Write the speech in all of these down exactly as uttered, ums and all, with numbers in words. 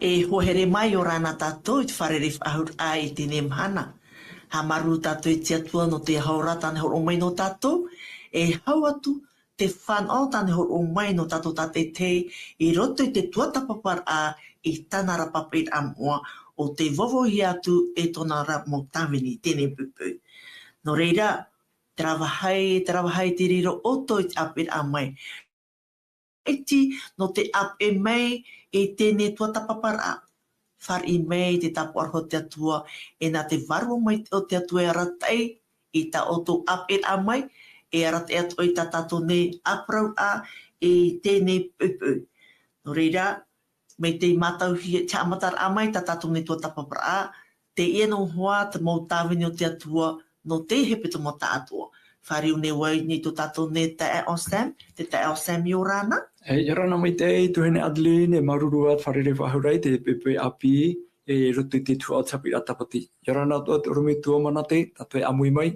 E hoa here mā, ʻia ora na tātou i te fārerei faʻahou raʻa i teie mahana. Haʻamāuruuru tātou i te Atua nō te aho ra tāna e hōroʻa mai nō tātou, e hau atu te fānaʻo tāna e hōroʻa mai nō tātou tātaʻitahi i roto i te tuatāpaparaʻa i tāna ra pāpaʻiraʻa moʻa ʻo tē vauvauhia atu e tōna ra mau tāvini i teie nei poʻipoʻi. Nō reira, terā vāhi, terā vāhi tei riro ʻoutou i te ʻāpeʻeraʻa mai. ʻIte nō te ʻāpeʻe mai i teie nei tuatāpaparaʻa. Fāriʻi mai te tāpaʻo ra o te Atua, e nā te Vārua Maitaʻi o te Atua e arataʻi i tā ʻoutou ʻāpeʻeraʻa mai, e arataʻi atoʻa i tā tātou nei ʻāparauraʻa i teie nei poʻipoʻi. Nō reira, mai te mātauhia, te haʻamataraʻa mai tā tātou nei tuatāpaparaʻa, teie noa hoʻi te mau tāvini o te Atua nō te hepetoma tāʻatoʻa. Fāriu nei vau i tō tātou nei taeaʻe Anselme, te taeaʻe Anselme, ʻia ora na. E, ʻia ora na maitaʻi, tuahine Adeline, e māuruuru ā te fārerei faʻahou ra i te poʻipoʻi ʻāpī, e, i roto i te tuhaʻa o te haʻapiʻiraʻa Tāpati. ʻIa ora na atoʻa te ʻorometua Manate, tātou e ʻāmui mai,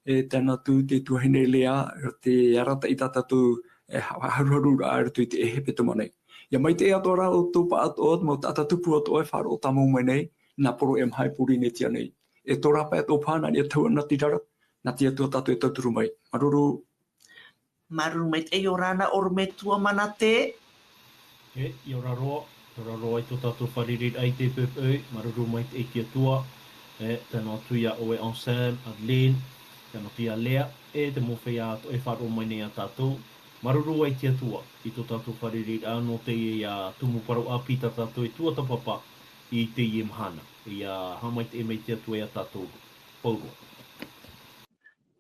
e, tae noa atu te tuahine Lea, te arataʻi i tā tātou, e, ha-, haruharuraʻa i roto i te hepetoma nei. ʻIa maitaʻi atoʻa rā ʻoutou pāʻatoʻa, mau taʻata tupu atoʻa e faʻaroʻo tāmau mai nei, nā Poro e maha i Pōrīnetia nei. E tō rāpae atoʻa paha nā niʻa i te hau ʻanatirara, nā te Atua tātou e tauturu mai. Māuruuru. Māuruuru maitaʻi, ʻia ora na ʻorometua Manate. E, ʻia ora roa, ʻia ora roa i tō tātou fārereiraʻa i te poʻipoʻi, māuruuru maitaʻi i te Atua. E, tae noa atu iā ʻoe Anselme, Adeline, tae noa atu iā Lea, e te mau feiā atoʻa e faʻaroʻo mai nei iā tātou. Māuruuru ā i te Atua, i tō tātou fārereiraʻa nō teie tumu parau ʻāpī tā tātou e tuatāpapa i teie mahana. ʻIa haʻamaitaʻi mai te Atua iā tātou pauroa.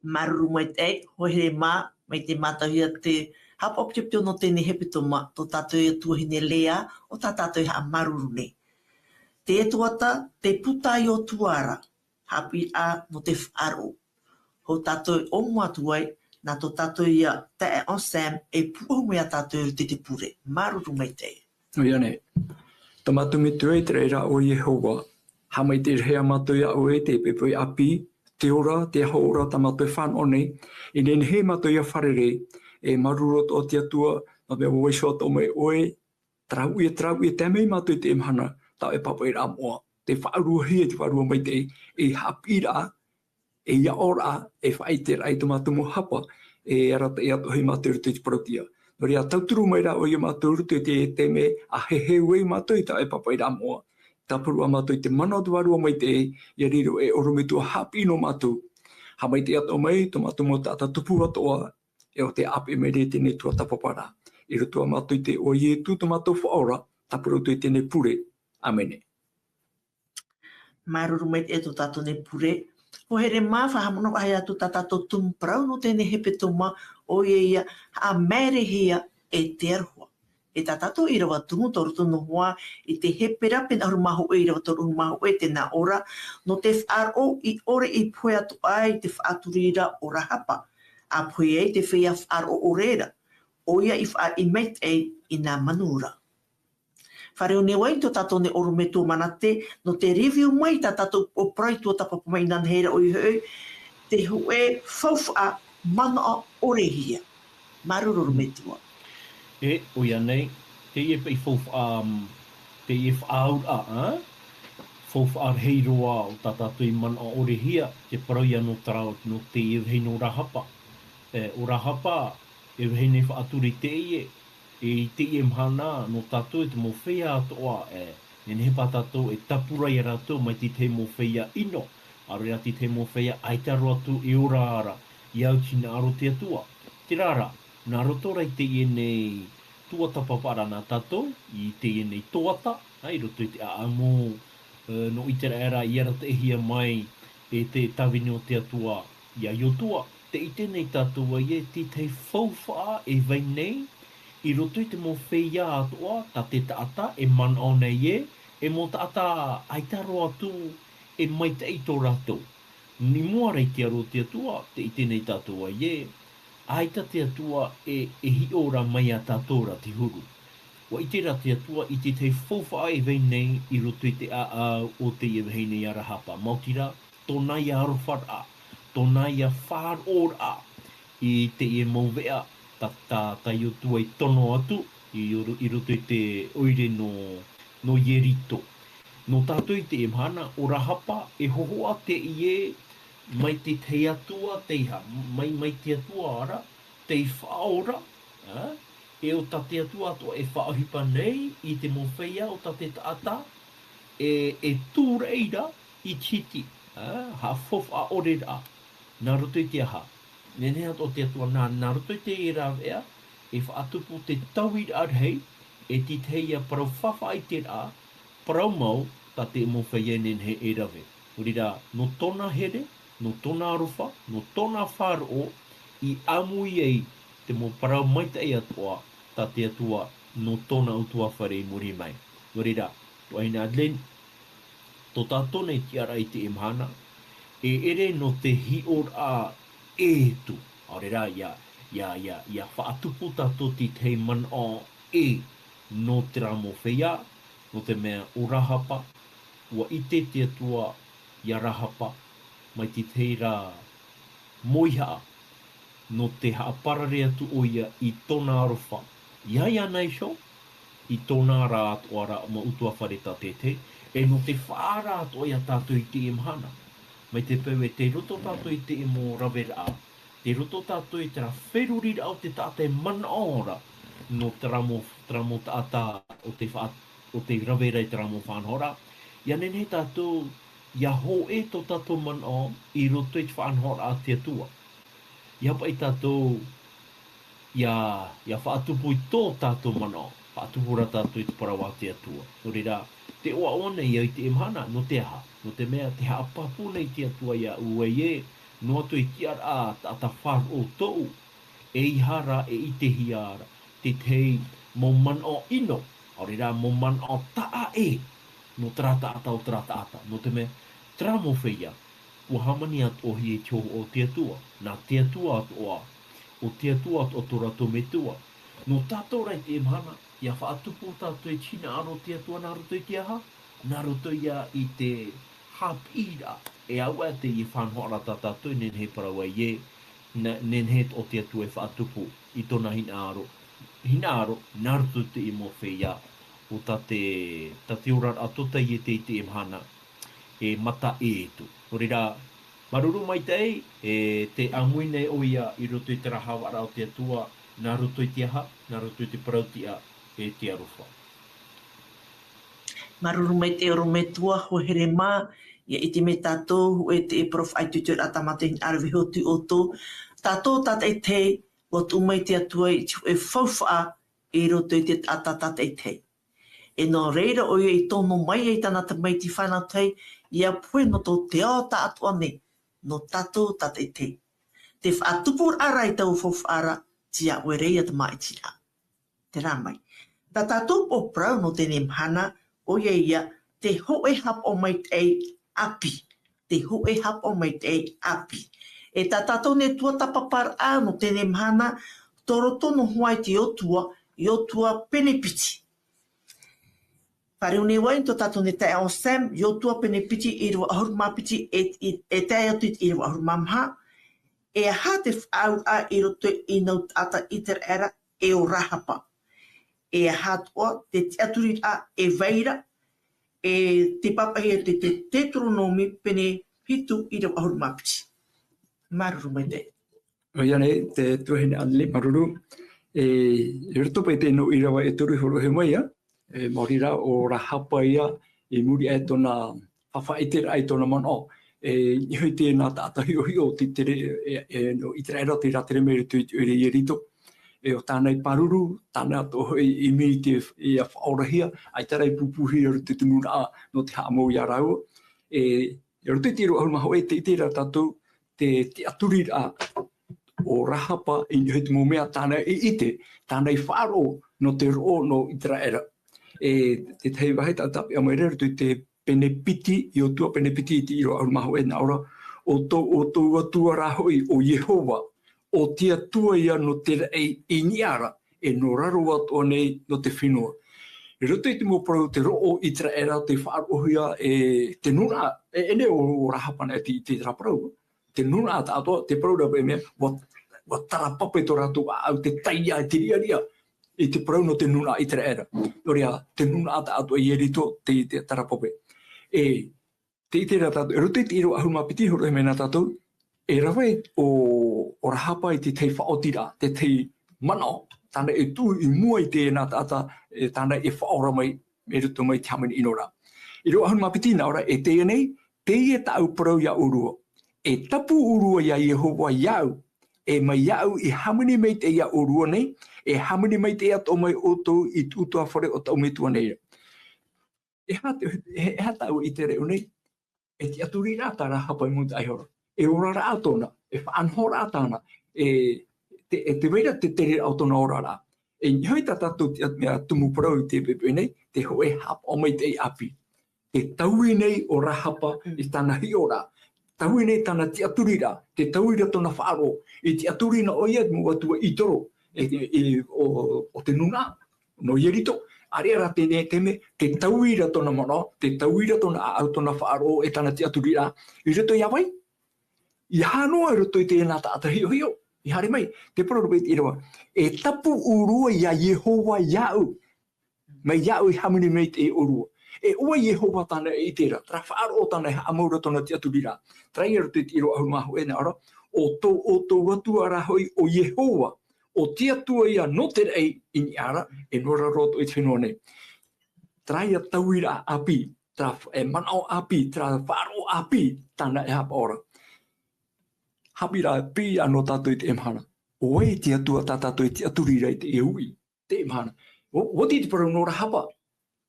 Māuruuru maitaʻi, hoa here mā, mai te mātauhia te haʻapaʻo pitopito nō teie nei hepetoma, tō tātou e tuahine Lea, ʻo tā tātou e haʻamāuruuru nei. Te tuatāpapa, te puta i ʻō atu ra, haʻapiʻiraʻa nō te faʻaroʻo. Hou tātou e ʻōmua atu ai, nā tō tātou ia taeaʻe Anselme, e pūʻohu mai iā tātou i roto i te pure. Māuruuru maitaʻi. ʻOia nei. Tō mātou Metua i te raʻi ra ʻo Iehova. Haʻamaitaʻi rahi ā mātou iā ʻoe i te poʻipoʻi ʻāpī, te ora, te aho ora tā mātou e fānaʻo nei, e nehenehe mātou ʻia fārerei, e māuruuru atoʻa te Atua, nō te mea ʻua iho atoʻa mai ʻoe, terā uʻi, terā uʻi, e tae mai mātou i teie mahana, tā ʻoe pāpaʻiraʻa moʻa, tē faʻaruahia e te Vārua Maitaʻi, ei haʻapiʻiraʻa, ei aʻoraʻa, ei faʻaʻiteraʻa i tō mātou mau hapa, e arataʻi atoʻa iā mātou i roto i te parauʻtiʻa. Nō reira, tauturu mai rā ʻoe iā mātou i roto i te taime, ʻa heheu ai mātou i tā ʻoe pāpaʻiraʻa moʻa. Tāparu ā mātou i te mana o te Vārua Maitaʻi, ʻia riro ei ʻorometua haʻapiʻi nō mātou. Haʻamaitaʻi atoʻa mai, tō mātou mau taʻata tupu atoʻa, e ʻo tē ʻāpeʻe mai ra i teie nei tuatāpaparaʻa. I roto ā mātou i te iʻoa o Ietu tō mātou Faʻaora, tāparu atoʻa i teie nei pure. ʻĀmene. Māuruuru maitaʻi tō tātou nei pure. Hoa here mā, faʻahaʻamanaʻo faʻahou atu tā tātou tumu parau nō teie nei hepetoma, ʻoia ia, haʻamaerehia e te aroha. E tā tātou ʻīrava tumu, tō roto noa hoʻi i te Hepera pene ʻahuru mā hōʻē, ʻīrava toru ʻahuru mā hōʻē, tē nā ʻō ra, nō te faʻaroʻo i ʻore i pohe atoʻa i te faʻaturi ra o Rahapa, ʻa pohe ai te feiā faʻaroʻo ʻore ra, ʻoia i faʻaʻī maitaʻi i nā manu ra. Fārerei nei vau i tō tātou nei ʻorometua Manate, nō te review mai tā tātou parau tuatāpapa mai inanahi ra, ʻoia hoʻi, te hōʻē faufaʻa manaʻo ʻorehia. Māuruuru ʻorometua. E, ʻoia nei, teie paʻi faufaʻa, mm, teie faʻaauraʻa, ā? Faufaʻa rahi roa o tā tātou i manaʻo ʻorehia, te parau ia nō terā, nō teie vahine nō Rahapa. E, ʻo Rahapa, e vahine faʻaturi teie, e i teie mahana, nō tātou e te mau feiā atoʻa, e, nehenehe paha tātou e tāpura ia rātou mai te tahi mau feiā ʻino, ʻaore rā te tahi mau feiā ʻaita roa atu e ora ra, ʻia au i te hinaʻaro o te Atua. Terā rā, nā roto rā i teie nei tuatāpaparaʻa nā tātou, i teie nei toata, ā, i roto i te ʻāʻamu, e, nō ʻĪteraʻera i arataʻihia mai e te tāvini o te Atua iā Iotua, tē ʻite nei tātou ē, te tahi faufaʻa e vai nei, i roto i te mau feiā atoʻa, tā te taʻata e manaʻo nei ē, e mau taʻata ʻaita roa atu e maitaʻi tō rātou. I mua ra i te aro o te Atua, tē ʻite nei tātou ē, ʻaita te Atua e, e hiʻo ra mai iā tātou ra te huru. ʻUa ʻite rā te Atua i te tahi faufaʻa e vai nei i roto i te ʻāʻau o teie vahine ia Rahapa. Maoti rā, tōna ia arofaraʻa, tōna ia faʻaroʻoraʻa i teie mau veʻa, tā, tā, tā Iotua i tono atu, i ro-, i roto i te ʻoire nō, nō Ieriko. Nō tātou i teie mahana, ʻo Rahapa, e hōhoʻa teie mai te tahi atua teiaha, mai, mai te atua ra, tei faʻaora, ā, e ʻo tā te Atua atoʻa e faʻaʻohipa nei i te mau feiā o tā te taʻata, e, e tūraʻi ra i te hiti, ā, haʻafaufaʻa ʻore ra. Nā roto i te aha? Nehenehe atoʻa te Atua, nā, nā roto i te rāveʻa, e faʻatupu te tauiraʻa rahi, e te tahi ia parau faʻaʻiteraʻa, parau mau, tā te mau feiā e nehenehe e rave. Nō reira, nō tōna here, nō tōna aroha, nō tōna faʻaroʻo, i ʻāmui ai te mau parau maitaʻi atoʻa, tā te Atua, nō tōna ʻutuāfare i muri mai. Nō reira, tuahine Adeline, tō tātou nei tiʻaraʻa i teie mahana, e ʻere nō te hiʻoraʻa ʻē atu. ʻAore rā, ʻia, ʻia, ʻia, ʻia faʻatupu tātou te tahi manaʻo ʻē nō terā mau feiā, nō te mea ʻo Rahapa, ʻua ʻite te Atua iā Rahapa, mai te tahi ra mōihaʻa, nō te haʻaparare atu ʻoia i tōna aroha, iā, iāna iho, i tōna rā atoʻa ra mau ʻutuāfare tātaʻitahi, e nō te faʻaara atoʻa iā tātou i teie mahana. Mai te peu e tei roto tātou i teie mau raveraʻa, tei roto tātou i terā feruriraʻa o te taʻata e manaʻo ra, nō terā mau, terā mau taʻata o te faʻa-, o te rave ra i terā mau faʻanahoraʻa, ʻia nehenehe tātou, ʻia hōʻē tō tātou manaʻo i roto i te faʻanahoraʻa a te Atua. ʻIa haʻapaʻo tātou, ʻia, ʻia faʻatupu i tō tātou manaʻo, faʻatupu rā tātou i te parau a te Atua. Nō reira, te ʻoaʻoa nei au i teie mahana, nō te aha? Nō te mea, tē haʻapāpū nei te Atua iāʻu ē, noa atu i te tiʻaraʻa taʻata faʻaroʻo tōʻu, ʻeiaha rā e ʻitehia ra, te tahi mau manaʻo ʻino, ʻaore rā mau manaʻo taʻa ʻē, nō terā taʻata ʻo terā taʻata, nō te mea, terā mau feiā, ʻua hāmani atoʻahia i te hōhoʻa o te Atua, nā te Atua atoʻa, ʻo te Atua atoʻa tō rātou metua. Nō tātou rā i teie mahana, ʻia faʻatupu tātou i te hinaʻaro o te Atua nā roto i te aha? Nā roto ia i te haʻapiʻiraʻa, e au ā teie faʻanahoraʻa tā tātou e nehenehe e parau ai ē, nā, nehenehe atoʻa te Atua e faʻatupu i tōna hinaʻaro, hinaʻaro, nā roto i teie mau feiā, ʻo tā te, tā te oraraʻa tōtaiete i teie mahana, e mata ʻē atu. Nō reira, māuruuru maitaʻi, e tē ʻāmui nei ʻoia i roto i terā haʻavāraʻa o te Atua, nā roto i te aha, nā roto i te parau-tiʻa, e te aroha. Māuruuru maitaʻi ʻorometua, hoa here mā, ʻia ʻite mai tātou, hōʻē teie parau faʻaitoitoraʻa tāmata e hinaʻaro e vaiiho atu iā ʻoutou, tātou tātaʻitahi, ʻua tuʻu mai te Atua i te hōʻē faufaʻa i roto i te taʻata tātaʻitahi. E nō reira ʻoia i tono mai ai tāna Tamaiti fānau tahi, ʻia pohe nō tō te ao tāʻātoʻa nei, nō tātou tātaʻitahi. Te faʻatupuraʻa ra i taua faufaʻa ra, tiʻa ʻoe ra ia te māʻitiraʻa. Terā mai. Tā tātou pō parau nō teie mahana, ʻoia ia, te hōʻē haʻapaʻo maitaʻi ʻāpī. Te hōʻē haʻapaʻo maitaʻi ʻāpī. E tā tātou nei tuatāpaparaʻa nō teie mahana, tō roto noa atu i te Iosua, Iosua pene piti. Fāriu nei vau i tō tātou nei taeaʻe Sam, Iosua pene piti ʻīrava ʻahuru mā piti e, e, e tae atu i te ʻīrava ʻahuru mā maha, e aha te faʻaauraʻa i roto i nau taʻata ʻĪteraʻera e ʻo Rahapa. E aha atoʻa te tiʻaturiraʻa e vai ra, e te pāpaʻihia te, te Teuteronome pene hitu ʻīrava ʻahuru mā piti. Māuruuru maitaʻi. ʻOia nei, te tuahine Adeline, māuruuru. E, i roto paʻi i te nau ʻīrava e toru i hōroʻahia mai, ā, e, maori rā ʻo Rahapa ia, i muri aʻe tōna faʻaʻiteraʻa i tōna manaʻo. E, i niʻa i te nā taʻata hiʻohiʻo te tere, e, e, nō ʻĪteraʻera tei rātere mai i roto i te ʻoire Ieriko. E, ʻo tāna i pāruru, tāna atoʻa hoʻi i ʻimi i te, ʻia faʻaorahia, ʻaita rā i pūpūhia i roto i te nūnaʻa nō te haʻamau iā rāua. E, i roto i te ʻīrava ʻahuru mā hōʻē, tē ʻite ra tātou te, te tiʻaturiraʻa o Rahapa i niʻa i te mau mea tāna i ʻite, tāna i faʻaroʻo nō te roʻo nō ʻĪteraʻera. E, te tahi vāhi tāpeʻa mai ra i roto i te pene piti, Iosua pene piti i te ʻīrava ʻahuru mā hōʻē nā ʻō ra, ʻo tō, ʻo tō ʻoutou Atua rā hoʻi, ʻo Iehova, ʻo te Atua ia nō te raʻi i niʻa ra, e nō raro atoʻa nei nō te fenua. I roto i te mau parau te roʻo ʻĪteraʻera tei faʻaroʻohia e te nūnaʻa, e, ʻeʻere ʻo, ʻo Rahapa anaʻe i te, i te terā parau. Te nūnaʻa tāʻātoʻa, te parau rā paʻi mea, ʻua, ʻua tarapapa i tō rātou ʻāʻau te taiā, te riʻariʻa. i te parau nō te nūnaʻa ʻĪteraʻera. Nō reira, te nūnaʻa taʻatoʻa Ieriko, te, te tarapape. E, te ʻite ra tātou, e roto i te ʻīrava ʻahuru mā piti, hōroʻahia mai na tātou, e rave ʻo, ʻo Rahapa i te tahi faʻaotiraʻa, te tahi manaʻo, tāna e tuʻu i mua i te nā taʻata, e tāna e faʻaora mai, i roto mai te hāmani ʻino ra. ʻĪrava ʻahuru mā piti nā ʻō ra, e teie nei, teie tāʻu parau ia ʻōrua. E tapu ʻōrua ia Iehova iāʻu, e mai iāʻu i hāmani maitaʻi ia ʻōrua nei, e hāmani maitaʻi atoʻa mai ʻoutou i te ʻutuāfare o taʻu metua nei ra. E aha te, e, e aha tāʻu e ʻite ra i ʻō nei? E tiʻaturi ra tā Rahapa i mua i te ʻaihora. E oraraʻa tōna, e faʻanahoraʻa tāna, e te, e tē vai ra te tereraʻa o tōna oraraʻa. E niʻa hoʻi tā tātou te, te, tumu parau i te poʻipoʻi nei, te hōʻē haʻapaʻo maitaʻi ʻāpī. Te taui nei ʻo Rahapa i tāna hiʻoraʻa. Taui nei tāna tiʻaturiraʻa, te taui ra tōna faʻaroʻo. I tiʻaturi na ʻoia i te mau atua ʻĪtoro, e, e, ʻo, ʻo te nūnaʻa nō Ieriko. ʻĀreʻa rā teie nei te mea, te taui ra tōna manaʻo, te taui ra tōna ʻāʻau, tōna faʻaroʻo, e tāna tiʻaturiraʻa. I roto ia vai? ʻEiaha noa i roto i te nā taʻata hiʻohiʻo. E haere mai, te parau ra paʻi i te ʻīrava. E tapu ʻōrua ia Iehova iāʻu. Mai iāʻu i hāmani maitaʻi ʻōrua. E ʻo vai Iehova tāna e ʻite ra, terā faʻaroʻo tāna e haʻamau ra tōna tiʻaturiraʻa. Terā ia i roto i te ʻīrava ʻahuru mā hōʻē nā ʻō ra, ʻo tō, ʻo tō Atua rā hoʻi, ʻo Iehova, ʻo te Atua ia nō te raʻi i niʻa ra, e nō raro atoʻa i te fenua nei. Terā ia tauiraʻa ʻāpī, terā f-, e manaʻo ʻāpī, terā faʻaroʻo ʻāpī, tāna e haʻapaʻo ra. Haʻapiʻiraʻa ʻāpī ā nō tātou i teie mahana. ʻO vai te Atua tā tātou e tiʻaturi ra i teie uʻi, teie mahana? ʻO, ʻua oti te parau nō Rahapa.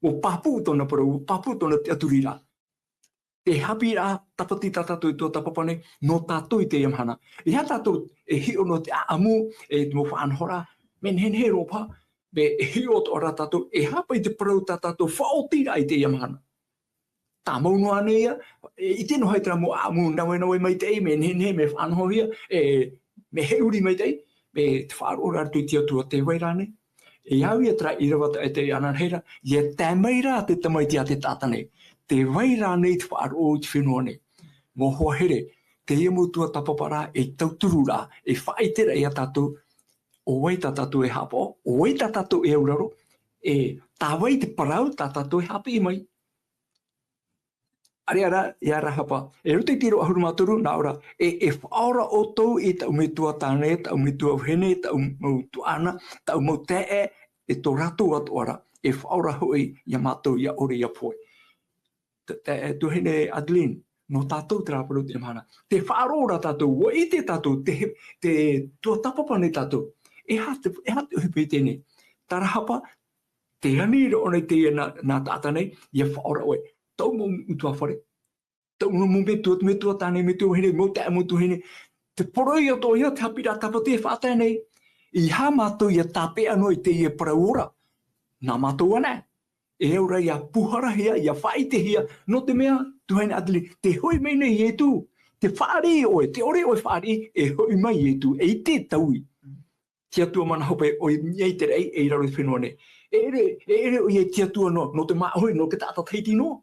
ʻUa pāpū tōna parau, ʻua pāpū tōna tiʻaturiraʻa. Te haʻapiʻiraʻa tāpati tā tātou e tuatāpapa nei, nō tātou i teie mahana. E aha tātou e hiʻo nō te ʻāʻamu, e te mau faʻanahoraʻa, mea nehenehe roa paha, mea e hiʻo atoʻa ra tātou, e aha paʻi te parau tā tātou faʻaotiraʻa i teie mahana. Tāmau noa ānei ia, e ʻite noa ai terā mau ʻāʻamu navenaveʻi maitaʻi, mea nehenehe, mea faʻanahohia, e, mea heʻuri maitaʻi, mea te faʻaroʻo ra i roto i te Atua, tē vai ra ānei? E au ia terā ʻīrava taʻa ʻē i te ananahi ra, ʻia tae mai rā te Tamaiti a te taʻata nei. Tē vai ra ānei te faʻaroʻo i te fenua nei? Mau hoa here, teie mau tuatāpaparaʻa e tauturu ra, e faʻaʻite ra ia tātou, ʻo vai tā tātou e haʻapaʻo, ʻo vai tā tātou e auraro, e tā vai te parau tā tātou e haʻapiʻi mai. ʻĀreʻa rā, ia Rahapa. I roto i te ʻīrava ʻahuru mā toru, nā ʻō ra, e, e faʻaora ʻoutou i taʻu metua tāne, taʻu metua vahine, taʻu mau tuaʻana, taʻu mau taeaʻe, e tō rātou atoʻa ra, e faʻaora hoʻi ia mātou, ʻia ʻore ʻia pohe. Te, te, e tuahine Adeline, nō tātou terā parau i teie mahana. Te faʻaroʻo ra tātou, ʻua ʻite tātou, te, te tuatāpapa nei tātou. E aha te, e aha te ʻohipa i teie nei? Tā Rahapa, tē ani ra ʻōna i teie nā, nā taʻata nei, ʻia faʻaora ʻoe. Taʻu mau ʻutuāfare. Taʻu mau metua, metua tāne, metua vahine, mau taeaʻe, mau tuahine. Te poroʻi atoʻa ia, te haʻapiʻiraʻa tāpati e faʻatae nei. E aha mātou ʻia tāpeʻa noa i teie parau ora? Nā mātou anaʻe. E au ra ʻia pūharahia, ʻia faʻaʻitehia, nō te mea, tuahine Adeline, tē hoʻi mai nei Ietu. Tē fāriʻi ʻoe, tē ʻore ʻoe e fāriʻi, e hoʻi mai Ietu, e ʻite taui. Te Atua mana hope ʻoia i te raʻi, e i raro i te fenua nei. E ʻere, e ʻere ʻoia i te Atua noa, nō te māʻohi, nō te taʻata Tahiti noa.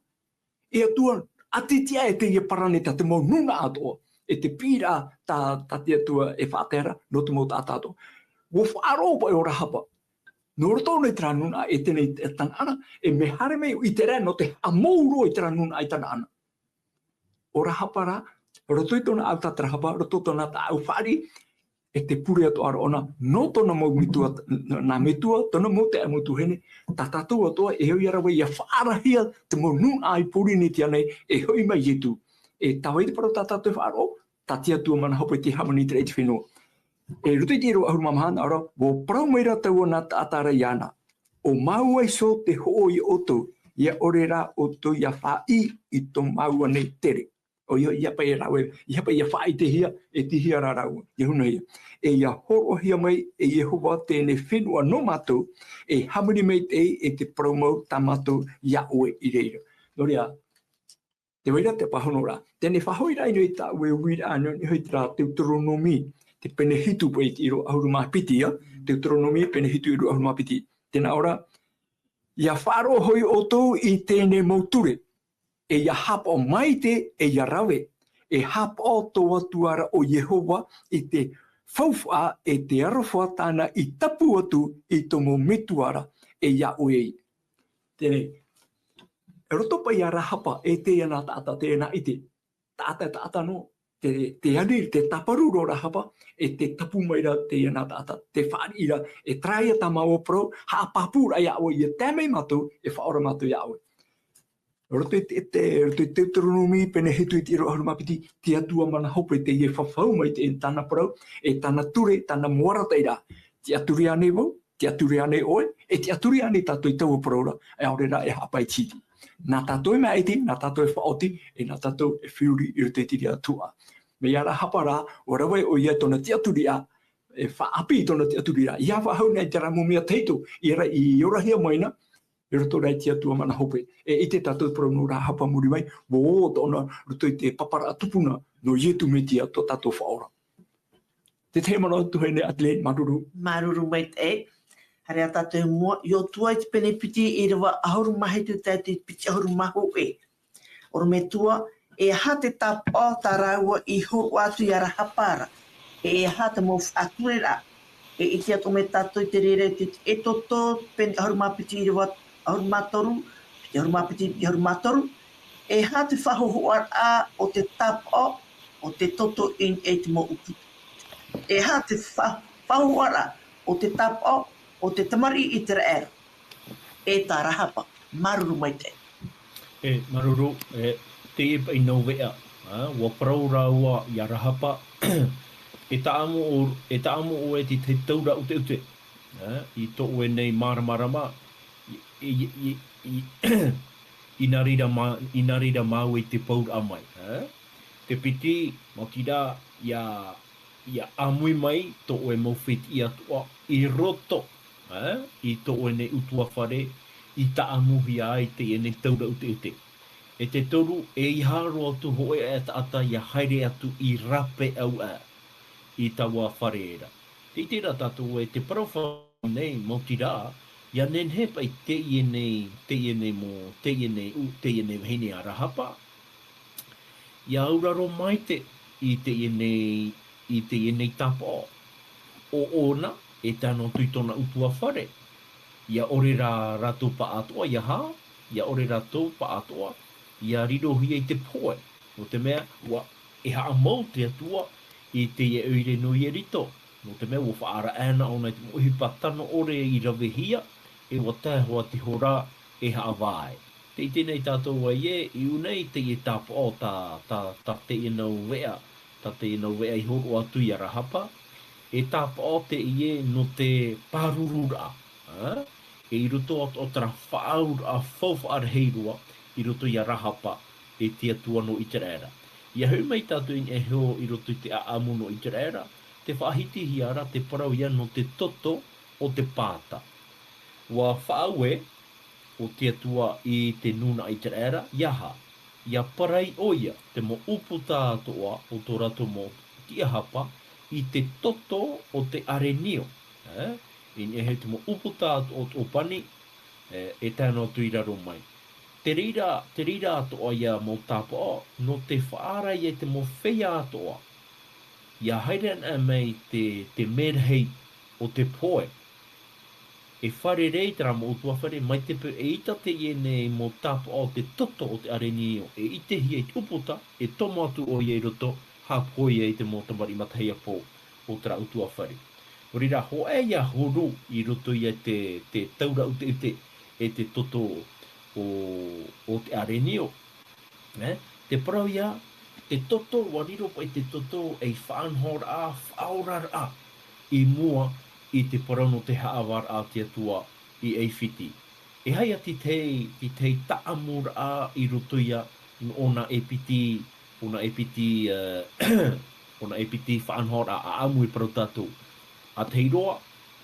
E Atua, ʻati tiʻa e teie paraneta, te mau nūnaʻa atoʻa, e te piʻiraʻa tā, tā te Atua e faʻatae ra, nō te mau taʻata atoʻa. ʻUa faʻaroʻo paʻi ʻo Rahapa. Nō roto nei terā nūnaʻa e teie nei Kanaana, e mea haere mai ʻo ʻĪteraʻera nō te haʻamou roa i terā nūnaʻa i Kanaana. ʻO Rahapa rā, roto i tōna ʻāʻau tā Rahapa, roto i tōna ʻāʻau fāriʻi, e te pure atoʻa ra ʻōna, nō tōna mau metua, nā metua, tōna mau taeaʻe, mau tuahine, tā tātou atoʻa, e au ia rave ʻia faʻaarahia te mau nūnaʻa i Pōrīnetia nei, e hoʻi mai Ietu. E tā vai te parau tā tātou e faʻaroʻo, tā te Atua mana hope tei hāmani i te raʻi i te fenua. E roto i te ʻīrava ʻahuru mā maha nā ʻō ra, ʻua parau mai ra taua nā taʻata ra iāna. ʻO māua iho te hoʻo ia ʻoutou, ʻia ʻore rā ʻoutou ʻia fāʻi i tō māua nei tere. ʻOia, ʻeiaha paʻi e rāveʻa, ʻeiaha paʻi ʻia faʻaʻitehia, e tīhia rā rāua, ʻia hunahia. E ʻia hōroʻahia mai e Iehova teie fenua nō mātou, e hāmani maitaʻi e te parau mau tā mātou iā ʻoe i reira. Nō reira, tē vai ra te pāhonoraʻa. Teie faʻahoʻiraʻa i niʻa i tāʻu e uiraʻa, nō niʻa hoʻi terā Teuteronome, te pene hitu paʻi i te ʻīrava ʻahuru mā piti, ā? Teuteronome, pene hitu, ʻīrava ʻahuru mā piti. Tē nā ʻō ra, ʻia faʻaroʻo hoʻi ʻoutou i teie mau ture, e ʻia haʻapaʻo maite, e ʻia rave, e haʻapaʻo tō Atua ra ʻo Iehova i te faufaʻa e te aroha tāna i tapu atu i tō mau metua ra e iā ʻoe. Teie nei, e roto paʻi iā Rahapa, e teie nā taʻata, teie nā ʻite, taʻata, taʻata noa, te, te ani, te tāparu roa Rahapa, e te tapu mai ra teie nā taʻata, te fāriʻi ra, e terā ïa tā māua parau, haʻapāpū ra iā ʻoe, ʻia tae mai mātou, e faʻaora mātou iā ʻoe. Roto i te, te, roto i te Teuteronome, pene hitu i te ʻīrava ʻahuru mā piti, te Atua mana hope teie e fafau mai te, e tāna parau, e tāna ture, tāna mau arataʻiraʻa. Tiʻaturi ānei vau, tiʻaturi ānei ʻoe, e tiʻaturi ānei tātou i taua parau ra, e ʻaore rā e haʻapae tītī. Nā tātou e māʻiti, nā tātou e faʻaoti, e nā tātou e feruri i roto i te reira tuhaʻa. Mai iā Rahapa rā, ʻua rave ʻoia i tōna tiʻaturi ra, e faʻaʻāpī i tōna tiʻaturi ra. ʻEiaha faʻahou nei terā mau mea tahito, ʻia ra i orahia mai na, i roto rā i te Atua mana hope. E ʻite tātou parau nō Rahapa muri mai, ʻua ō tōna roto i te paparaʻa tupuna, nō Ietu Metia tō tātou Faʻaora. Te tahi manaʻo tuahine Adelaide, māuruuru. Māuruuru maitaʻi. Haere ā tātou i mua, Iosua i te pene piti, ʻīrava ʻahuru mā hitu tae te piti ʻahuru mā hōʻē. ʻOre Metua, e aha te tāpaʻo tā rāua i hōroʻa atu iā Rahapa ra? E aha te mau faʻatureraʻa? E ʻite atoʻa mai tātou i te reira i te Exodo, pene ʻahuru mā piti, ʻīrava ʻahuru mā toru, piti ʻahuru mā piti, piti ʻahuru mā toru. E aha te faʻahōhoʻaraʻa o te tāpaʻo o te toto i niʻa i te mau ʻuputa? E aha te fa-, faʻahōhoʻaraʻa o te tāpaʻo o te tamariʻi ʻĪteraʻera, e tā Rahapa? Māuruuru maitaʻi. E, māuruuru, e, teie paʻi nau veʻa, ā, ʻua parau rāua iā Rahapa, e tāʻamu ʻo-, e tāʻamu ʻoe i te tahi taura ʻuteʻute, ā, i tō ʻoe nei māramarama, i, i, i, i, i nā reira mā-, i nā reira māua i te pauraʻa mai, ā. Te piti, maoti rā, ʻia, ʻia ʻāmui mai tō ʻoe mau fētiʻi atoʻa i roto, ā, i tō ʻoe nei ʻutuāfare i tāʻamuhia ai teie nei taura ʻuteʻute. E te toru, ʻeiaha roa atu hōʻē aʻe taʻata ʻia haere atu i rāpae ʻau aʻe i taua fare ra. Tē ʻite ra tātou ē te parau fānau nei, maoti rā, ʻia nehenehe paʻi teie nei, teie nei mau, teie nei ʻu-, teie nei vahine a Rahapa, ʻia auraro maite i teie nei, i teie nei tāpaʻo. ʻO ʻōna, e tae noa atu i tōna ʻutuāfare, ʻia ʻore rā rātou pāʻātoʻa, ʻia hā, ʻia ʻore rātou pāʻātoʻa, ʻia rirohia i te pohe. Nō te mea, ʻua, e haʻamau te Atua i teie ʻoire nō Ieriko. Nō te mea, ʻua faʻaara aʻena ʻōna i te mau ʻohipa tano ʻore i ravehia, e ʻua tae hoʻi te hora e haʻavā ai. Tē ʻite nei tātou ē, i ʻō nei teie tāpaʻo tā, tā, tā teie nau veʻa, tā teie nau veʻa i hōroʻa atu iā Rahapa, e tāpaʻo teie nō te pārururaʻa, ā? E i roto atoʻa terā faʻaauraʻa faufaʻa rahi roa, i roto iā Rahapa, e te Atua nō ʻĪteraʻera. ʻIa hoʻi mai tātou i niʻa iho i roto i te ʻaʻamu nō ʻĪteraʻera, tē faʻahitihia ra te parau ïa nō te toto o te pāta. ʻUa faʻaue ʻo te Atua i te nūnaʻa ʻĪteraʻera, ʻeiaha, ʻia parai ʻoia te mau ʻūputa atoʻa o tō rātou mau tiʻahapa i te toto o te ʻarenio, ē? I niʻa iho i te mau ʻūputa atoʻa o te ʻōpani, ē, e tae noa atu i raro mai. Te reira, te reira atoʻa ïa mau tāpaʻo, nō te faʻaara ïa i te mau feiā atoʻa. ʻIa haere anaʻe mai te, te mērahi o te pohe. E fārerei terā mau ʻutuāfare, mai te peu ʻeita teie nei mau tāpaʻo o te toto o te ʻarenio e ʻitehia i te ʻūputa, e tomo atu ʻoia i roto, haʻapohe ïa i te mau tamariʻi matahiapo o terā ʻutuāfare. Nō reira, hōʻē ïa huru i roto ïa te, te taura ʻuteʻute e te toto o, o te ʻarenio. Nē? Te parau ïa, te toto, ʻua riro paʻi te toto ei faʻanahoraʻa, faʻaoraraʻa i mua i te parau nō te haʻavāraʻa a te Atua i ʻAifiti. E aha ïa te tahi, te tahi tāʻamuraʻa i roto ïa nō ʻōna e piti, ʻōna e piti, ē, ʻōna e piti faʻanahoraʻa ʻaʻamu e parau tātou. ʻA tahi roa,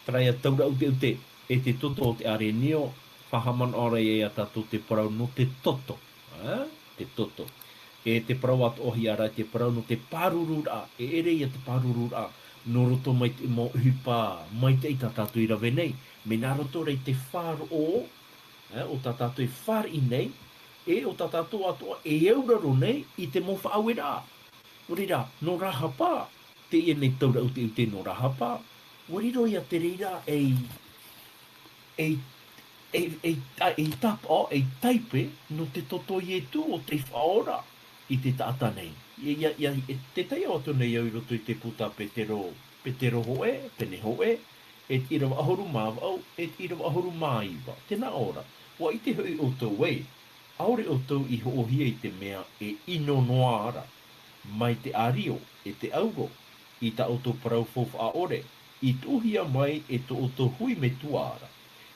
terā ïa taura ʻuteʻute, e te toto o te ʻarenio, faʻahaʻamanaʻo ra ïa iā tātou te parau nō te toto. Ā, te toto. E te parau atoʻahia ra, te parau nō te pārururaʻa, e ʻere ïa te pārururaʻa, nō roto mai te mau ʻohipa maitaʻi tā tātou i rave nei, mea nā roto ra i te faʻaroʻo, ē, o tā tātou e fāriʻi nei, e o tā tātou atoʻa e auraro nei i te mau faʻaueraʻa. Nō reira, nō Rahapa, teie nei taura ʻuteʻute nō Rahapa, ʻua riro ia te reira ei, ei, ei, ei, ei tāpaʻo, ei taipe nō te toto o Ietu ʻo tei faʻaora i te taʻata nei. Ia, ia, ia, e, tē taiʻo atu nei au i roto i te puta Petero, Petero hōʻē, pene hōʻē, e te ʻīrava ʻahuru mā vaʻu, e te ʻīrava ʻahuru mā iva. Tē nā ʻō ra, ʻua ʻite hoʻi ʻoutou ē, ʻaore ʻoutou i hoʻohia i te mea e ʻino noa ra, mai te ʻārio, e te ʻauro, i tā ʻoutou parau faufaʻa ʻore, i tuʻuhia mai e tō ʻoutou hui metua ra,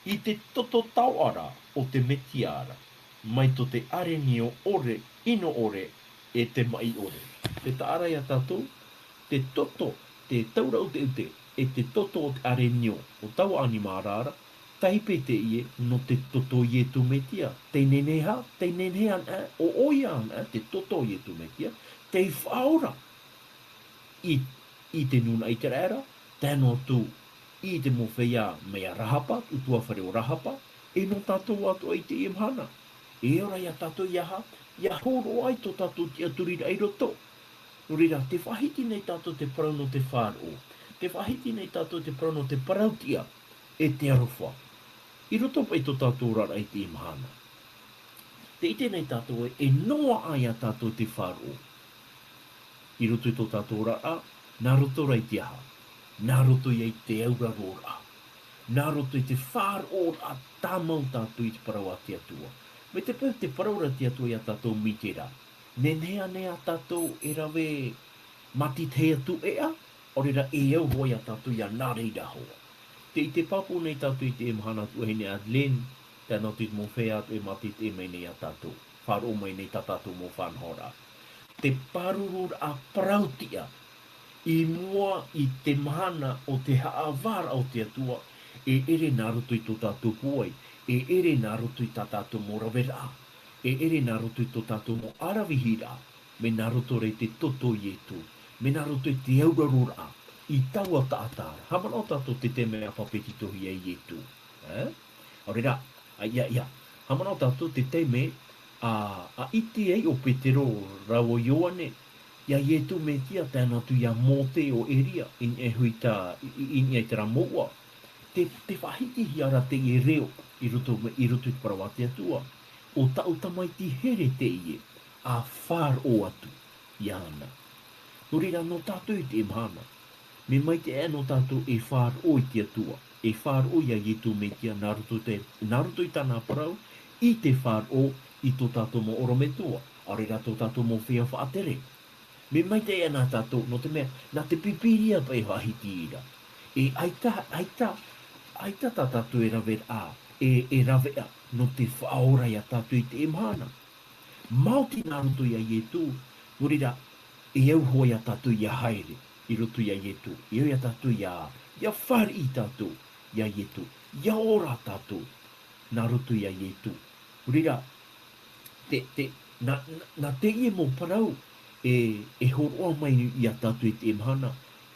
i te toto taoʻa ra o te Metia ra, mai tō te ʻarenio ʻore, ʻino ʻore, e te maʻi ʻore. Tē taʻa ra ia tātou, te toto, te taura ʻuteʻute, e te toto o te ʻarenio, ʻo taua ʻanimāra ra, taipe teie nō te toto o Ietu Metia. Tei nehenehe, tei nehenehe anaʻe, ʻo, ʻoia anaʻe, te toto o Ietu Metia, tei faʻaora i, i te nūnaʻa ʻĪteraʻera, tae noa atu i te mau feiā mai iā Rahapa, ʻutuāfare o Rahapa, e nō tātou atoʻa i teie mahana. E ora ia tātou i aha, ia hōroʻa ai tō tātou tiʻaturiraʻa i roto. Nō reira, tē faʻahiti nei tātou te parau nō te faʻaroʻo. Tē faʻahiti nei tātou te parau nō te parau-tiʻa, e te aroha. I roto paʻi tō tātou oraraʻa i teie mahana. Tē ʻite nei tātou ē, e noaʻa ia tātou te faʻaroʻo. I roto i tō tātou oraraʻa, nā roto rā i te aha? Nā roto ia i te aurarōraʻa. Nā roto i te faʻaroʻoraʻa tāmau tātou i te parau a te Atua. Mai te peu tē parau ra te Atua ia tātou mai te reira. Nehenehe ānei ia tātou e rave mātitahi atu ʻē ā, ʻaore rā e au hoʻi ia tātou ia nā reira hoʻi. Tē ʻite pāpū nei tātou i teie mahana tuahine Adeline, tae noa atu i te mau feiā atoʻa e mātitaʻi mai nei ia tātou. Faʻaroʻo mai nei tā tātou mau faʻanahoraʻa. Te pārururaʻa parau-tiʻa, i mua i te mahana o te haʻavāraʻa o te Atua, e ʻere nā roto i tō tātou pūai, e ʻere nā roto i tā tātou mau raveraʻa, e ʻere nā roto i tō tātou mau ʻaravihi ra, mea nā roto rā i te toto o Ietu, mea nā roto i te aurarōraʻa, i taua taʻata ra. Haʻamanaʻo tātou te taime a pāpetitohia ai Ietu. E? ʻAore rā, ā, ʻia, ʻia. Haʻamanaʻo tātou te taime a, a ʻite ai ʻo Petero rāua ʻo Ioane, ia Ietu Metia tae noa atu ia Mōte ʻo Elia, i niʻa i te, i, i, i niʻa i terā mouʻa. Tē, tē faʻahitihia ra teie reo i roto, i roto i te parau a te Atua. ʻO tāʻu tamaiti here teie, a faʻaroʻo atu iāna. Nō reira, nō tātou i teie mahana, mea maitaʻi nō tātou e faʻaroʻo i te Atua, e faʻaroʻo ia Ietu Metia, nā roto te, nā roto i tāna parau, i te faʻaroʻo i tō tātou mau ʻorometua, ʻaore rā tō tātou mau feiā faʻatere. Mea maitaʻi nā tātou, nō te mea, nā te Pīpīria paʻi e faʻahiti ra. E ʻaita, ʻaita, ʻaita tā tātou e rave ra, e, e rave ra, nō te faʻaora ia tātou i teie mahana. Maoti nā roto ia Ietu, nō reira, e au hoʻi ia tātou ia haere, i roto ia Ietu, e au ia tātou ia, ia fāriʻi tātou, ia Ietu, ia ora tātou, nā roto ia Ietu. Nō reira, te, te, nā, nā, nā teie mau parau, e, e hōroʻa mai ia tātou i teie mahana,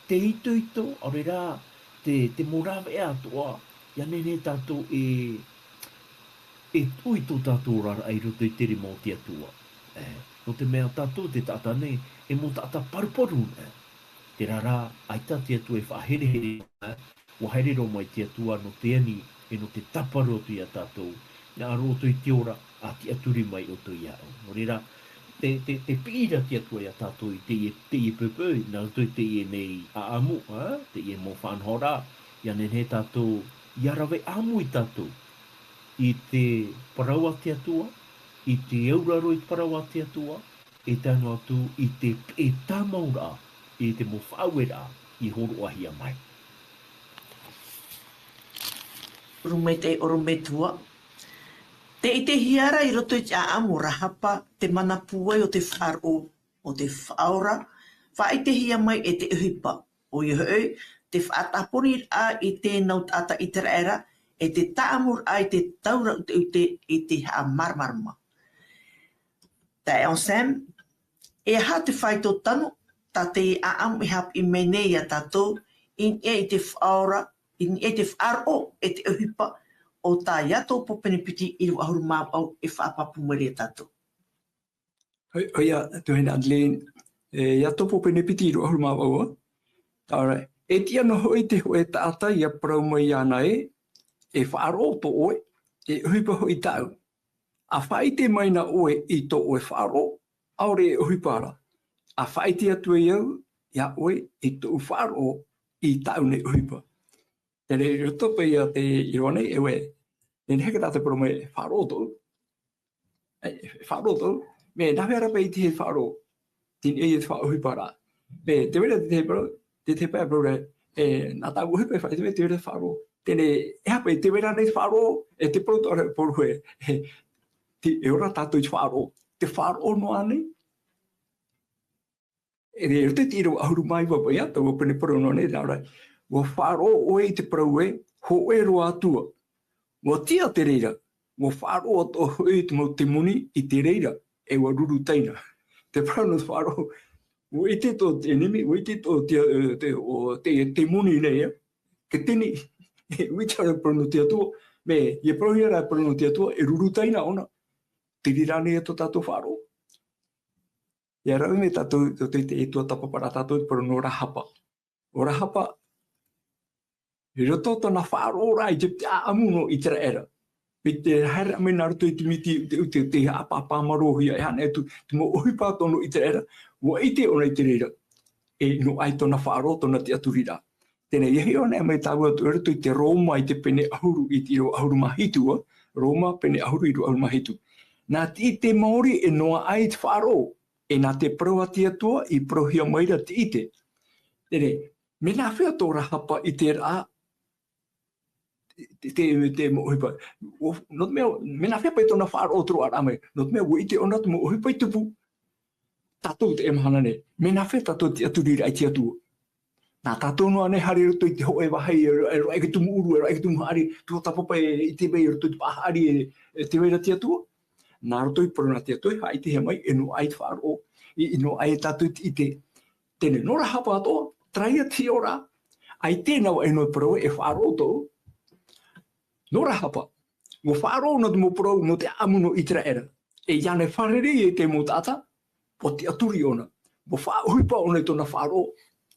te itoito, ʻaore rā, te, te mau rāveʻa atoʻa, ia nehenehe tātou e, e tuʻu i tō tātou oraraʻa i roto i te rima o te Atua. E, nō te mea tātou te taʻata nei, e mau taʻata paruparu na. Terā rā, ʻaita te Atua e faʻaherehere, e, ʻua haere roa mai te Atua nō te ani, e nō te tāparu atu ia tātou, nā ʻō ʻoutou i te ora, ʻa tiʻaturi mai ʻoutou iāʻu. Nō reira, te, te, te piʻi ra te Atua ia tātou i teie, teie poʻipoʻi, nā roto i teie nei ʻāʻamu, ā, teie mau faʻanahoraʻa, ia nehenehe tātou, ia rave ʻāmui tātou i te parau a te Atua, i te auraro i te parau a te Atua, e tae noa atu i te peʻe tāmauraʻa, i te mau faʻaueraʻa i hōroʻahia mai. Uru mai te ʻorometua. Tē ʻitehia ra i roto i te ʻāʻamu o Rahapa te mana pūai o te faʻaroʻo, o te faʻaora, faʻaʻitehia mai e te ʻohipa. ʻOia hoʻi, te faʻatāporiraʻa i te nau taʻata ʻĪteraʻera, e te tāʻamuraʻa i te taura ʻuteʻute i te haʻamāramarama. Taeaʻe Anselme, e aha te faito tano, tā te ʻāʻamu e haʻapiʻi mai nei ia tātou, i niʻa i te faʻaora, i niʻa i te faʻaroʻo, e te ʻohipa, o tā Iakobo pene piti ʻīrava ʻahuru mā vaʻu e faʻapāpū mai ra ia tātou. ʻOi, ʻoia, tuahine Adeline, e, Iakobo pene piti ʻīrava ʻahuru mā vaʻu, All right. E tiʻa noa hoʻi te hōʻē taʻata ʻia parau mai iāna ē, e faʻaroʻo tō ʻoe, e ʻohipa hoʻi tāʻu. ʻA faʻaʻite mai na ʻoe i tō ʻoe faʻaroʻo, ʻaore e ʻohipa ra. ʻA faʻaʻite atu ai au, iā ʻoe, i tōʻu faʻaroʻo, i tāʻu nei ʻohipa. Terā i roto paʻi ia te ʻīrava nei, e ʻoe, e nehenehe tātou e parau mai, e faʻaroʻo tōʻu. E, e faʻaroʻo tōʻu. Mea nāfea rā paʻi i te faʻaroʻo? Tei niʻa i te faʻaʻohiparaʻa. Mea, tē vai ra te parau, te, te pae parau ra, e, nā tāʻu ʻohipa e faʻaʻite mai, tē vai ra te faʻaroʻo. Teie, e aha paʻi, tē vai ra ānei te faʻaroʻo, e te parau atoʻa ra e parau ē, e, te, e ora tātou i te faʻaroʻo. Te faʻaroʻo noa ānei? E, i roto i te ʻīrava ʻahuru mā iva paʻi ia, taua pene parau noa nei, nā ʻō ra, ʻua faʻaroʻo ʻoe i te parau ē, hōʻē roa Atua. ʻUa tiʻa te reira, ʻua faʻaroʻo atoʻa hoʻi te mau temoni i te reira, e ʻua ruru taina. Te parau nō te faʻaroʻo, ʻua ʻite tō te ʻenemi, ʻua ʻite tō te, e, te, ʻo, te, temoni nei, e, ke tini, ʻua ʻite ʻoia e parau nō te Atua, mea, ʻia parauhia rā e parau nō te Atua, e ruru taina ʻōna. Te reira ānei tō tātou faʻaroʻo. ʻIa rave mai tātou, tō te, te, e tuatāpaparaʻa tātou, te parau nō Rahapa. ʻO Rahapa, i roto tōna faʻaroʻoraʻa i te, te ʻāʻamu nō ʻĪteraʻera. I te haere mai nā roto i te miti, te, te, te haʻapaʻo marōhia, e haʻapaʻo atu, te mau ʻohipa atoʻa nō ʻĪteraʻera, ʻua ʻite ʻōna i te reira. E nō ʻai tōna faʻaroʻo, tōna tiʻaturiraʻa. Teie, ʻia hiʻo anaʻe mai tāua atu i roto i te Roma i te pene ʻahuru, i te ʻīrava ʻahuru mā hitu, ā, Roma pene ʻahuru ʻīrava ʻahuru mā hitu. Nā te ʻite maori e noaʻa ai te faʻaroʻo, e nā te parau a te Atua i parauhia mai ra te ʻite. Teie, mea nāfea tō Rahapa i terā, te, te, te mau ʻohipa. ʻO, nō te mea, mea nāfea paʻi tōna faʻaroʻo te roaraʻa mai, nō te mea ʻua ʻite ʻōna te mau ʻohipa i tupu. Tātou i teie mahana nei, mea nāfea tātou tiʻaturiraʻa i te Atua? Nā tātou noa ānei haere i roto i te hōʻē vāhi, e, e roaʻa i te tumu ʻuru, e roaʻa i te tumu haʻari, tuatāpapa e ʻite mai i roto i te paʻari, e, e tē vai ra te Atua? Nā roto i te parau nā te Atua, e faʻaʻitehia mai, e noaʻa ai te faʻaroʻo, i, i noaʻa ai tātou te ʻite. Teie, nō Rahapa atoʻa, terā ia te hiʻoraʻa, ʻaita e navaʻi noa e parau ē, e faʻaroʻo tōʻu. Nō Rahapa, ʻua faʻaroʻo nō te mau parau, nō te ʻāʻamu nō ʻĪteraʻera. E ʻia anaʻe fārerei i te mau taʻata, ʻua tiʻaturi ʻōna. ʻUa faʻaʻohipa ʻōna i tōna faʻaroʻo,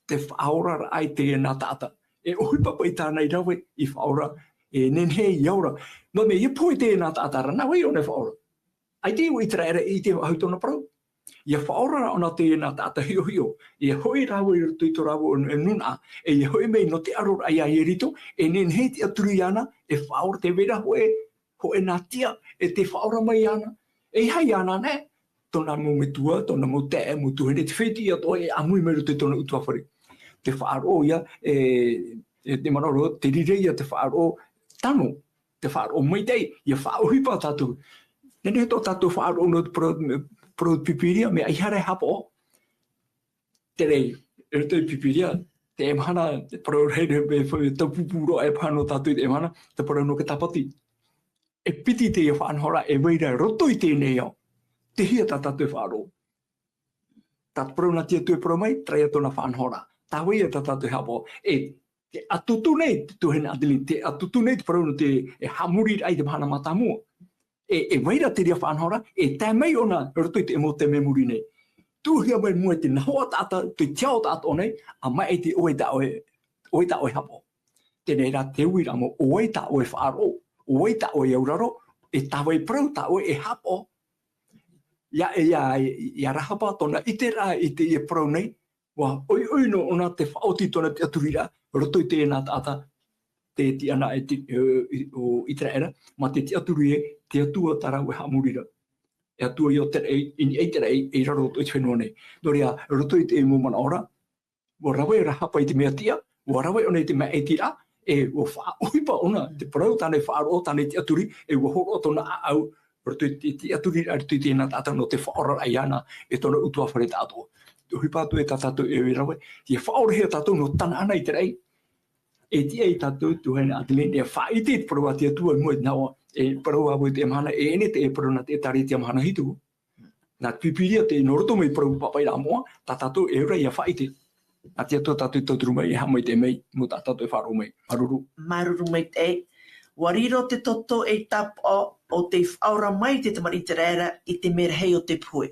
te faʻaoraraʻa i teie nā taʻata. E ʻohipa paʻi tāna i rave, i faʻaora, e nehenehe ʻia ora. Nō te mea, ʻia pohe teie nā taʻata ra, nā vai ʻōna e faʻaora? ʻAita ʻo ʻĪteraʻera i ʻite faʻahou i tōna parau. ʻIa faʻaora ra ʻōna teie nā taʻata hiʻohiʻo, ʻia hoʻi rāua i roto i tō rāua nūnaʻa, e ʻia hoʻi mai nō te ʻaroraʻa iā Ieriko, e nehenehe e tiʻaturi iāna, e faʻaora, tē vai ra hōʻē, hōʻē nā tiʻa, e tē faʻaora mai iāna, e ʻeiaha iāna anaʻe, tōna mau metua, tōna mau taeaʻe, mau tuahine, te fētiʻi atoʻa e ʻāmui mai i roto i tōna ʻutuāfare. Te faʻaroʻo ïa, e, e te manaʻo roa, te reira ïa te faʻaroʻo tano, te faʻaroʻo maitaʻi, ʻia faʻaʻohipa tātou. Nehenehe tō tātou faʻaroʻo nō te parau, parau Pīpīria, mea ʻaita e haʻapaʻo. Terā, i roto i Pīpīria, teie mahana, te parau rahi, e, e, taupupu roa e faʻaroʻo tātou i teie mahana, te parau nō te tāpati. E piti teie faʻanahoraʻa e vai ra i roto i teie nei ao. Tei hea tā tātou e faʻaroʻo? Tā te parau nā te Atua e parau mai, terā ïa tōna faʻanahoraʻa. Tā vai ïa tā tātou e haʻapaʻo. E, tē ʻatutu nei te tuahine Adeline, tē ʻatutu nei te parau nō te, e, haʻamoriraʻa i te mahana mātāmua. E, e vai ra te reira faʻanahoraʻa, e tae mai ʻōna i roto i te mau taime i muri nei. Tuʻuhia mai mua i te nahoʻa taʻata, te tiʻa o taʻata nei, ʻa maitaʻi ʻoe tā ʻoe, ʻoe tā ʻoe haʻapaʻo. Teie rā te uiraʻa mau, ʻo vai tā ʻoe faʻaroʻo, ʻo vai tā ʻoe auraro, e tā vai parau tā ʻoe e haʻapaʻo. ʻIa, ʻia, ʻia Rahapa tōna ʻiteraʻa i teie parau nei, ʻua ʻoiʻoi noa ʻōna te faʻaoti tōna tiʻaturiraʻa, i roto i teie nā taʻata, te tiʻa nā e ti-, e, i, ʻo ʻĪteraʻera, mā te tiʻaturi ē, te Atua tā rāua e haʻamoriraʻa. E Atua ïa o te raʻi, i niʻa i te raʻi, i raro atoʻa i te fenua nei. Nō reira, i roto i te mau manaʻo ra, ʻua rave Rahapa i te mea tiʻa, ʻua rave ʻōna i te maitaʻiraʻa, e ʻua faʻaʻohipa ʻōna, te parau tāna e faʻaroʻo, tāna e tiʻaturi, e ʻua hōroʻa tōna ʻāʻau, i roto i te, te tiʻaturiraʻa, i roto i teie nā taʻata nō te faʻaoraraʻa iāna, e tōna ʻutuāfare tāʻatoʻa. Te ʻohipa atu e tā tātou e rave, ʻia faʻaorahia tātou nō Tanaana i te raʻi. E tiʻa ia tātou, tuahine Adeline, e faʻaʻite i te parau a te Atua i mua i te nahoʻa, e parau ā vau i teie mahana, e ʻere te, e parau nā te ʻĒtārētia mahana hitu. Nā te Pīpīria te, nō roto mai parau pāpaʻiraʻa moʻa, tā tātou e ora ʻia faʻaʻite. Nā te Atua tātou e tauturu mai, e haʻamaitaʻi mai, mau tā tātou e faʻaroʻo mai. Māuruuru. Māuruuru maitaʻi. ʻUa riro te toto ei tāpaʻo ʻo tei faʻaora mai te tamariʻi ʻĪteraʻera i te merahi o te pohe.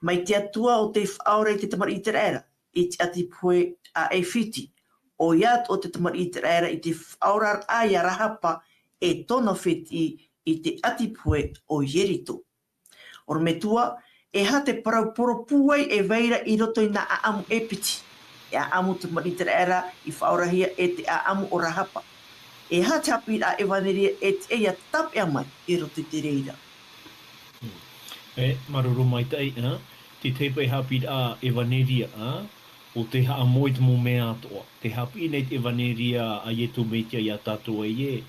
Mai te Atua ʻo tei faʻaora i te tamariʻi ʻĪteraʻera. i te ʻati pohe a ʻAifiti, ʻoia atoʻa te tamariʻi ʻĪteraʻera i te faʻaoraraʻa ia Rahapa e tōna fētiʻi i te ʻati pohe o Ieriko. ʻOrometua, e aha te parau poropūai e vai ra i roto i nā ʻāʻamu ʻAifiti, e ʻāʻamu tamariʻi ʻĪteraʻera i faʻaorahia e te ʻāʻamu o Rahapa? E aha te haʻapiʻiraʻa ʻevaneria e tiʻa ia tāpeʻa mai i roto i te reira? E, māuruuru maitaʻi, ā, te tahi paʻi haʻapiʻiraʻa ʻevaneria, ā, ʻo te haʻamau i te mau mea atoʻa. Tē haʻapiʻi nei te ʻevaneria a Iesu Mesia ia tātou ē,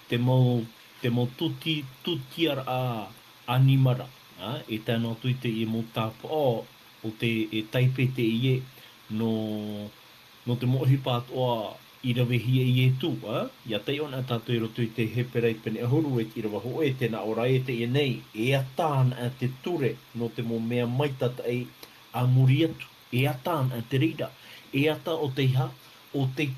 te mau, te mau tūti, tūtiaraʻa ʻanimara, ā, e tae noa atu i teie mau tāpaʻo, ʻo te, e taipe teie, nō, nō te mau ʻohipa atoʻa i ravehia e Iesu, ā, ʻia taiʻo anaʻe tātou i roto i te Hepera pene ʻahuru e te ʻīrava hōʻē, tē nā ʻō ra ē teie nei, e ʻatā anaʻe te ture nō te mau mea maitataʻi a muri atu, e ʻatā anaʻe te reira, e ʻatā ʻo te aha, ʻo te,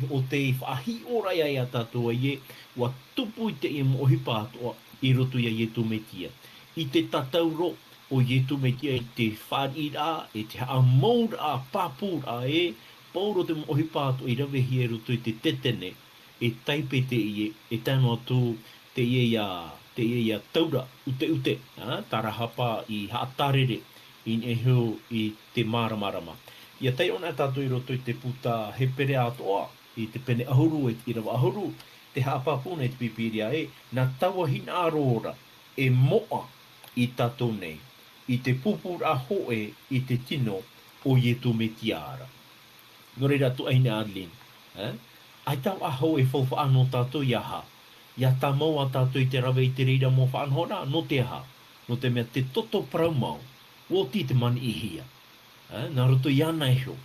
ʻo te faʻahiʻoraʻa ia tātou ē, ʻua tupu i teie mau ʻohipa atoʻa i roto ia Iesu Mesia. I te tatauro o Iesu Mesia i te fāriʻiraʻa, e te haʻamauraʻa, pāpūraʻa ē, pauroa te mau ʻohipa atoʻa i ravehia i roto i te tetene, e taipe teie, e tae noa atu teie ia, teie ia taura ʻuteʻute, ā, tā Rahapa i haʻatārere i niʻa iho i te māramarama. ʻIa taiʻo anaʻe tātou i roto i te puta Hepera atoʻa, i te pene ʻahuru e te ʻīrava ʻahuru, tē haʻapāpū nei te Pīpīria ē, nā taua hinaʻaro ra e moʻa ia tātou nei, i te pūpūraʻa hōʻē i te tino o Iesu Mesia ra. Nō reira, tuahine Adeline, ē? ʻAita vau e faufaʻa nō tātou ia aha? ʻIa tāmau ā tātou i te rave i te reira mau faʻanahoraʻa, nō te aha? Nō te mea te toto parau mau, ʻua oti te maniʻihia. Ā, nā roto iāna iho,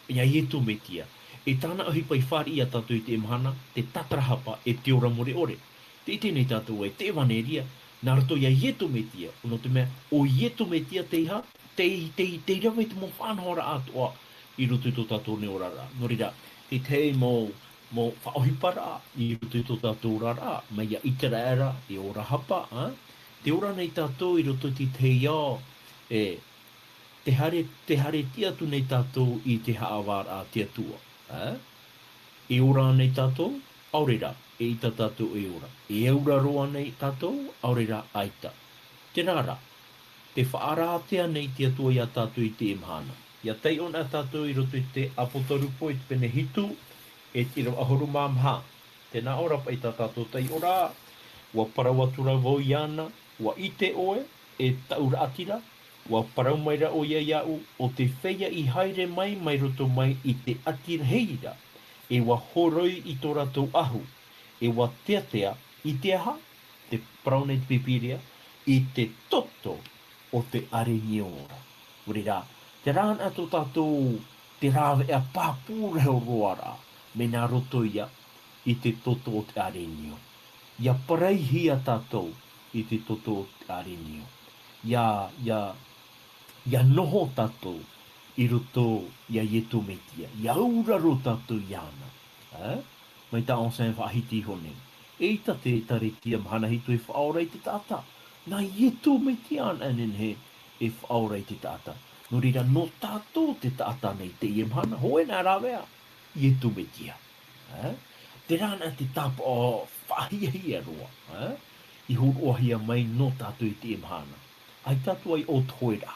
ia Iesu Mesia, e tāna ʻohipa i fāriʻi ia tātou i teie mahana, te tātarahapa e te ora mure ʻore. Tē ʻite nei tātou ē, te ʻevaneria, nā roto ia Iesu Mesia, nō te mea, ʻo Iesu Mesia te aha, tei, tei, tei rave i te mau faʻanahoraʻa atoʻa i roto i tō tātou nei oraraʻa. Nō reira, te tahi mau, mau faʻaʻohiparaʻa i roto i tō tātou oraraʻa, mai ia ʻĪteraʻera e ʻo Rahapa, ā? Tē ora nei tātou i roto i te tahi ao, e, tē haere, tē haere tiʻa atu nei tātou i te haʻavāraʻa a te Atua, ā? E ora ānei tātou? ʻAore rā, eʻita tātou e ora. E auraro ānei tātou? ʻAore rā, ʻaita. Terā rā, tē faʻaara ātea nei te Atua ia tātou i teie mahana. ʻIa taiʻo anaʻe tātou i roto i te Apotarupo i te pene hitu, e te ʻīrava ʻahuru mā maha. Tē nā ʻō ra paʻi tā tātou taiʻoraʻa, ʻua parau atu ra vau iāna, ʻua ʻite ʻoe, e taʻu raʻatira, ʻua parau mai ra ʻoia iāʻu, ʻo te feiā i haere mai, mai roto mai i te ʻati rahi ra, e ʻua horoi i tō rātou ʻahu, e ʻua teatea, i te aha? Tē parau nei te Pīpīria, i te toto o te ʻarenio ra. Nō reira, terā anaʻe tō tātou te rāveʻa pāpū rahi roa ra, mea nā roto ia i te toto o te ʻarenio. ʻIa paraihia tātou i te toto o te ʻarenio. ʻIa, ʻia, ʻia noho tātou i roto ia Iesu Mesia. ʻIa auraro tātou iāna. Ā? Mai tā Anselme faʻahiti iho nei. Eʻita te ʻĒkālesia mahana hitu e faʻaora i te taʻata. Nā Iesu Mesia anaʻe e nehenehe e faʻaora i te taʻata. Nō reira, nō tātou te taʻata nei teie mahana, hōʻē nā rāveʻa, Iesu Mesia. Ā? Terā anaʻe te tāpaʻo faʻahiahia roa, ā? I hōroʻahia mai nō tātou i teie mahana. ʻAita atu ā ʻōtoheraʻa.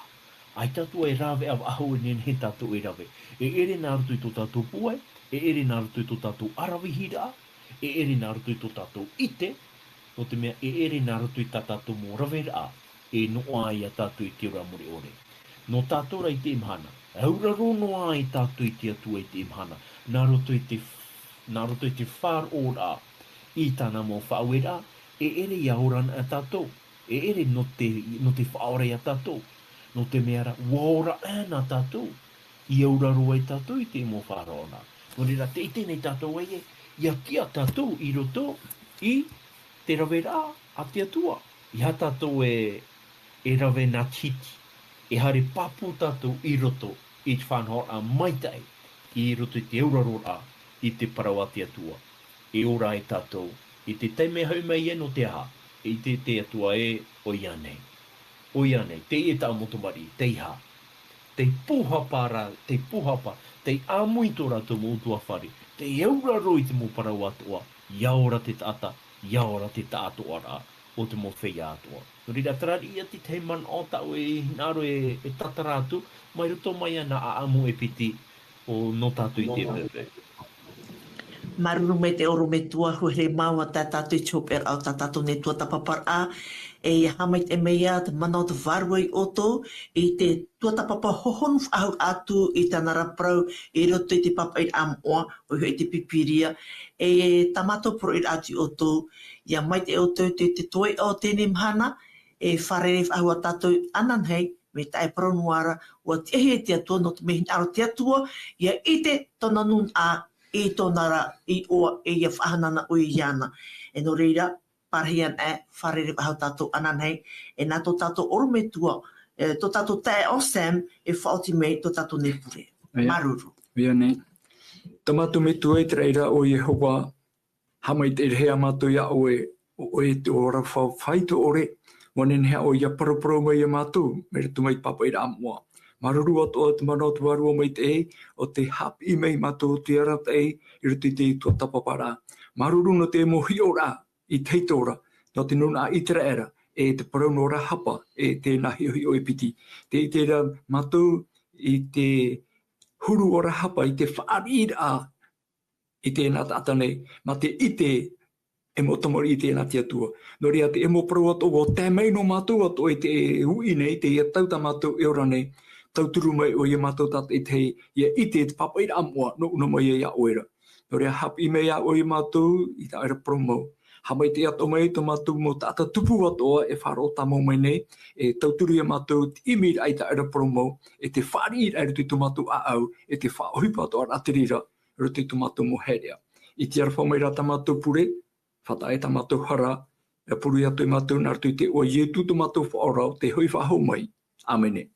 ʻAita atu ā e rāveʻa faʻahou e nehenehe tātou e rave. E ʻere nā roto i tō tātou pūai, e ʻere nā roto i tō tātou ʻaravihi ra, e ʻere nā roto i tō tātou ʻite, nō te mea e ʻere nā roto i tā tātou mau raveraʻa, e noaʻa ai ia tātou i te ora mure ʻore. Nō tātou rā i teie mahana, auraro noa ai tātou i te Atua i teie mahana, nā roto i te, nā roto i te faʻaroʻoraʻa i tāna mau faʻaueraʻa, e ʻere ʻia ora anaʻe tātou, e ʻere nō te, nō te faʻaora ia tātou, nō te mea ra, ʻua ora anaʻe tātou, ʻia auraro ai tātou i te mau faʻaroʻoraʻa. Nō reira, tē ʻite nei tātou ē, ʻia tiʻa tātou i roto i te raveraʻa a te Atua. ʻEiaha tātou e, e rave nā te hiti, e haere pāpū tātou i roto i te faʻanahoraʻa maitaʻi, i roto i te auraroraʻa i te parau a te Atua. E ora ai tātou i te taime e hoʻi mai ai nō te aha, e ʻite te Atua ē, ʻoia nei. ʻOia nei, teie taʻu mau tamariʻi, teiaha. Te pūhapa rā, te pūhapa, te ʻāmui tō rātou mau ʻutuāfare, te aura roa i te mau parau atoʻa, ʻia ora te taʻata, ʻia ora te taʻatoʻaraʻa o te mau feiā atoʻa. Nō reira, terā riʻi atu te manaʻo tāʻu e hinaʻaro e, e tātara atu, mai roto mai ana ʻāʻamu e piti o nō tātou i te ueue. Māuruuru maitaʻi ʻorometua, huahere mau ā tā tātou i te hopeʻaraʻa o tā tātou nei tuatāpaparaʻa, e ʻia haʻamaitaʻi mai ā te mana o te Vārua ia ʻoutou, i te tuatāpapa hohonu faʻahou atu i tāna ra parau i roto i te pāpaʻiraʻa moʻa, ʻoia hoʻi te Pīpīria, e tā mātou poroʻi atu ia ʻoutou, ʻia maitaʻi ʻoutou i te, te toeʻa o teie mahana, e fārerei faʻahou ā tātou ananahi, mai tā e parau noa ra, ʻua tiʻahia e te Atua, nō te mea hinaʻaro te Atua, ʻia ʻite tōna nūnaʻa, i tōna ra iʻoa, e ʻia faʻahanahana ʻoia iāna. E nō reira, parahi ana e fārerei faʻahou tātou ananahi, e nā tō tātou ʻorometua, e tō tātou taeaʻe Sam, e faʻaoti mai tō tātou nei pure. ʻOia. Māuruuru. ʻOia nei. Tā mātou Metua i te raʻi ra ʻo Iehova, haʻamaitaʻi rahi ā mātou iā ʻoe, ʻo ʻoe te ora fa-, faito ʻore, ʻua nehenehe ʻoe ʻia paraparau mai iā mātou, mai roto mai te pāpaʻiraʻa moʻa. Māuruuru atoʻa te mana o te Vārua Maitaʻi, ʻo tē haʻapiʻi mai mātou o te arataʻi, i roto i te tuatāpaparaʻa. Māuruuru nō te mau hiʻoraʻa, i te hiʻoraʻa, nō te nūnaʻa ʻĪteraʻera, e te parau nō Rahapa, e tēnā hiʻohiʻo e piti. Tē ʻite ra mātou i te huru o Rahapa, i te fāriʻiraʻa, i tēnā taʻata nei, mā te ʻite e mau tamariʻi i tēnā te Atua. Nō reira, te mau parau atoʻa, ʻua tae mai nō mātou atoʻa i te uʻi nei, teie tau tā mātou e ora nei, tauturu mai ʻoe iā mātou tātaʻitahi, ʻia ʻite i te pāpaʻiraʻa moʻa, nō ʻuna mai ia iā ʻoe ra. Nō reira, haʻapiʻi mai iā ʻoe iā mātou i tā ʻoe ra parau mau. Haʻamaitaʻi atoʻa mai tō mātou mau taʻata tupu atoʻa e faʻaroʻo tāmau mai nei, e tauturu iā mātou te ʻimiraʻa i tā ʻoe ra parau mau, e te fāriʻiraʻa i roto i tō mātou ʻāʻau, e te faʻaʻohipa atoʻa ra te reira, roto i tō mātou mau haereʻa. I te aroha mai rā tā mātou pure, faʻataʻa i tā mātou hara, e pure atu iā mātou nā roto i te iʻoa o Ietu tō mātou Faʻaora, ʻo tē hoʻi faʻahou mai. ʻĀmene.